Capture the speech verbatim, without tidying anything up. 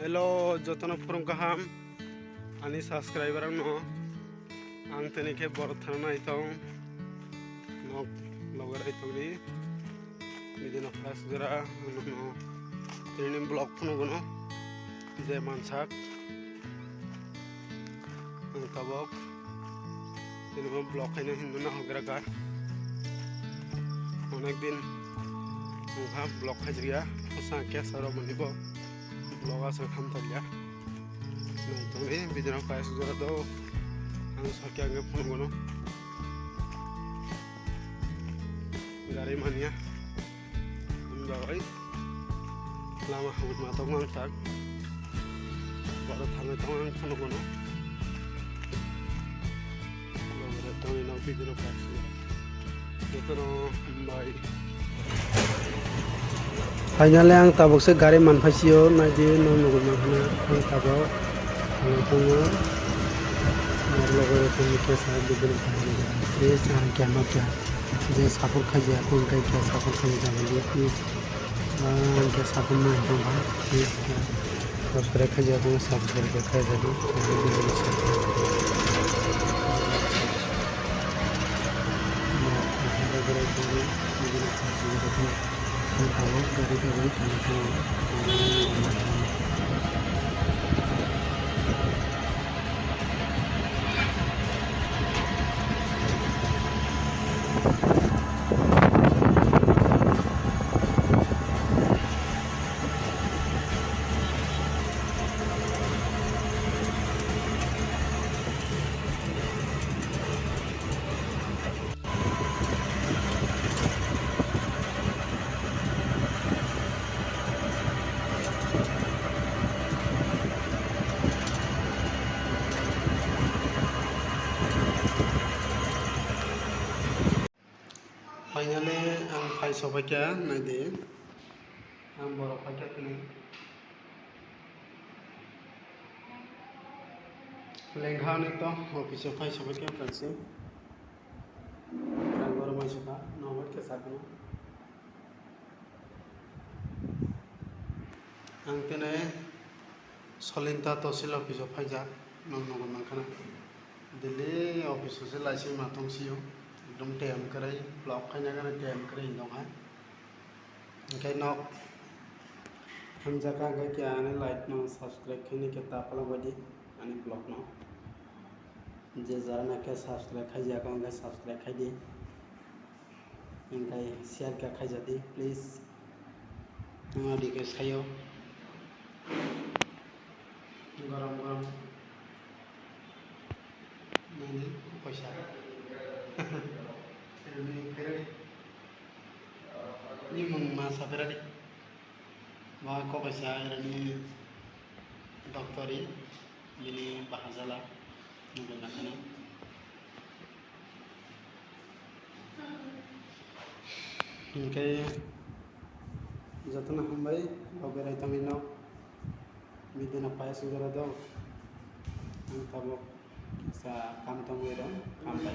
Hello, jotono phurung kaham ani subscriber rokno. Ang tini khe borok thana nai tong nok loge rai tongri. Bidino first jora nono tini vlog phunukno je mansak. Ang tabok tini bo vlog khaina hinwi nahorgra kha. Onek din wngkha vlog khaijakya. Bwsa kesa rok mani bo vlog aswk hamjakya. Naitongdi video no kaisa jora do. Ang sakya ang phone gono. Gari mania. Ang bagwi lama hamma tong ang tak. Baro thangnai tong ang phone gono. Logore tongwi nok video no kaisa jora. Jotono hambai. Finally, ang tabuk se gari manphaisio, naidi nok nugwi mankhana, ang tabuk thangwi tongo. Nok logo rokni kesa bidini thangwi, please, ang khe nokya, je support khaijak, ang khe khe support khaijak, please, ang khe support nang tongkha, please, khe subscribe khaijak, ang subscribe khaijak. Finally, ang phai sobaikha, naidi. Ang borok phaikha tini. Lengha hwnwi to office o phai sobaikha kaisa. Ang borok mai sukha, nobar khe sakno. Ang tini Solinta Tosil office o phaijak, nwng nugwi mankhana. Daily office o se laising ma tong sio, ekdom tiyam kwrwi, vlog khaina gana tiyam kwrwi wng tongkha. Hwnkhe nok hamjakha, hwnkhe khe ani like no subscribe khaini khe ta phalangbaidi ani vlog no. Je jara nakhe subscribe khaijak, hwnkhe subscribe khaidi. Hwnkhe share khe khaijadi, please. Ano request khaio. Gorom gorom. Nini kokaisa. Nini khere. Ni mung ma sapera di. Ma kokaisa nini doctor i, nini bahajala. Nugwi mankhana. Hwnkhe jotono hambai, bo berai tongwino video no paising jora do. Ang tabuk kisa kam tongwi rw, kam bai.